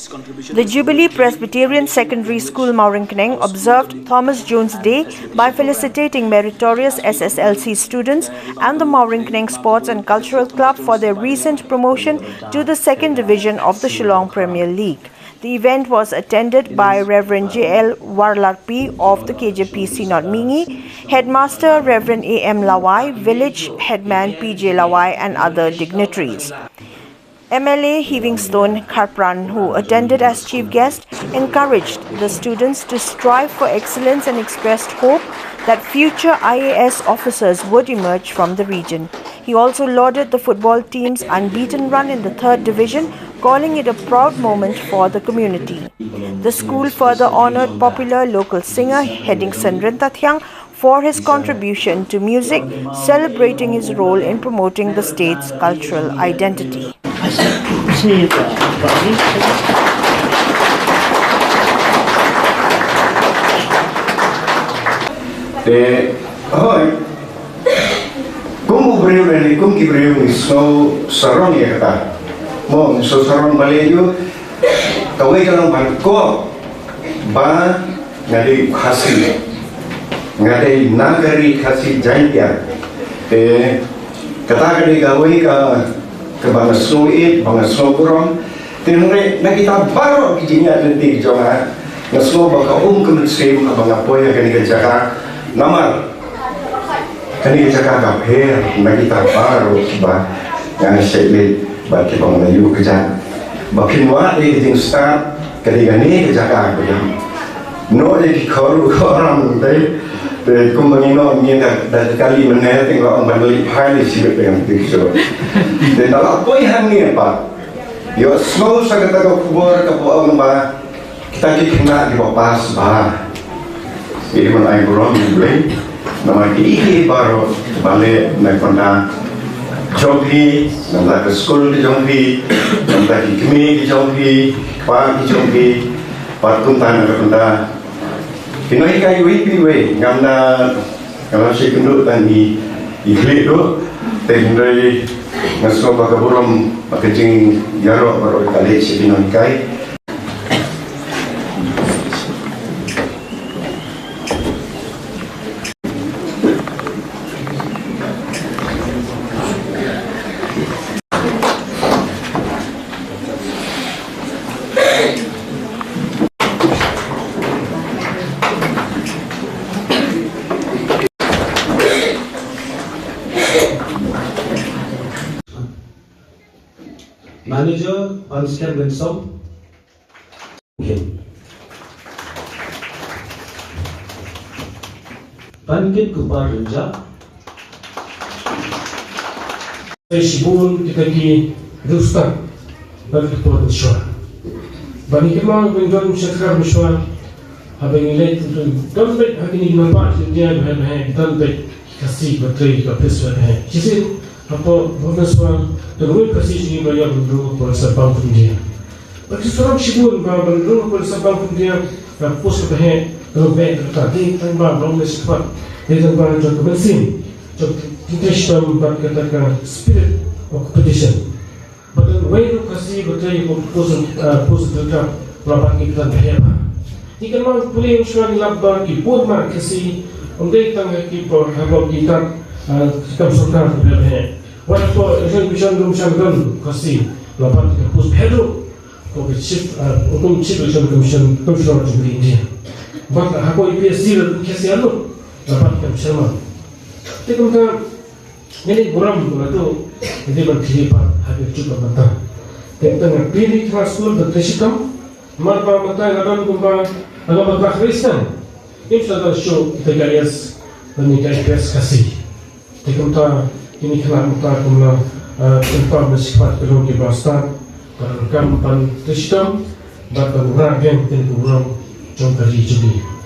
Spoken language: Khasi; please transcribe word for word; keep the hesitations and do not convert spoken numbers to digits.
The Jubilee Presbyterian Secondary School Mawryngkneng observed Thomas Jones Day by felicitating meritorious S S L C students and the Mawryngkneng Sports and Cultural Club for their recent promotion to the second division of the Shillong Premier League. The event was attended by Reverend J L Warlarpi of the K J P Synod Mihngi, Headmaster Reverend A M Lawai, Village Headman P J Lawai, and other dignitaries. M L A Heavingstone Kharpran, who attended as chief guest, encouraged the students to strive for excellence and expressed hope that future I A S officers would emerge from the region. He also lauded the football team's unbeaten run in the third division, calling it a proud moment for the community. The school further honored popular local singer Hedingson Ryntathiang for his contribution to music, celebrating his role in promoting the state's cultural identity. Te, hoi. Kum u briew ne, kum ki briew ngi sngew sarong ïa kata. Mo, ngi sngew sarong balei ïoh. Kawei ka long ban ko ba nga dei u Khasi. Nga dei na ka ri Khasi Jaiñtia. Te kata ka dei kawei ka, kaba nga sngew ïeit, ba nga sngew burom. Te hynrei na kita baroh ki jingïaid lynti ki jong nga, nga sngew ba ka um ka mynsiem haba nga poi ha kane ka jaka. Namar kane ka jaka ka pher na kita baroh kiba nga shait leit bad kiba nga la ïoh kjat. Ba phin wad ïa ka jingstad ka dei kane ka jaka ka dei. Noh ïa ki khor khoram te, te kumba ngi noh ngi da, da kali mynne te nga ong ban leit phai leit shibit te ngan pynshoi. Te da la poi hangne pat. Ïohsngew sa kata ka khubor kaba ong ba kita ki khynnah kiba pass ba. Ïa ki ban ai burom ïa U Blei. Namar ki dei ki baroh ba leh na ka bynta jong phi, na ka bynta ka skul ka jong phi, na ka bynta ki kmie ki jong phi, ki kpa ki jong phi, bad kumta na ka bynta ki nonghikai iwei pa iwei. Ngam da, ngam da shah ïakynduh tang ïa i khlieh duh, te hynrei nga sngew ba ka burom bad ka jingïaroh baroh ka leit sha ki nonghikai. Manager, Pan Skem Rensong. Ban kit ku par rinja. Shibun kita ki riewstad ban ki por mynshuwa. Ban ki kynmaw ban don shakar mynshuwa. Haba ngi leit don beit ha kine ki nongbah India, bha bha don beit Khasi ba trei ka pis bha bha. Shisien hapoh Bhubaneswar don wei Khasi jong ngi ba ïoh ban rung ha por sap bang India. Bad ki surok shibun ba ban rung ha por sap bang India ka pus ka bha ka long bha ka ta dei tang ba long ne shikmat dei tang ba jong ka mynsiem jong ka trei shitom bad kata ka spirit of competition. Bad wei ruh Khasi ba trei kum pus, ah, pus dengkap la bad ki kyrdan bha bha. Ngi kynmaw pule ym shuwa ngi lap ba ki bun ma Khasi ym dei tang ha ki por ha ki kat, ah, ki kam sorkar bha bha. Wat ko election commission kum shan don Khasi la bad ki pus bha ruh. Ko ki chief, ah, kum chief election commission, commissioner jong ka India. Bad ha ko U P S C la don Khasi ruh la bad ki kam chairman. Te kumta Ngi burom ba to ngi ban khie pat ha ka juk ka mynta. Te tang phi ni khynnah skul ba trei shitom. Namar ba mynta nga don kumba nga ba ba Khristan. Im sa da shu kita ka yes ban ni ka best Khasi. Te kumta kini khynnah mynta kumla, eh, kumta ba shipat ka long ki ba stad. Ban kam ban trei shitom. Bad ban ra geng kini burom jong ka ri jong ngi.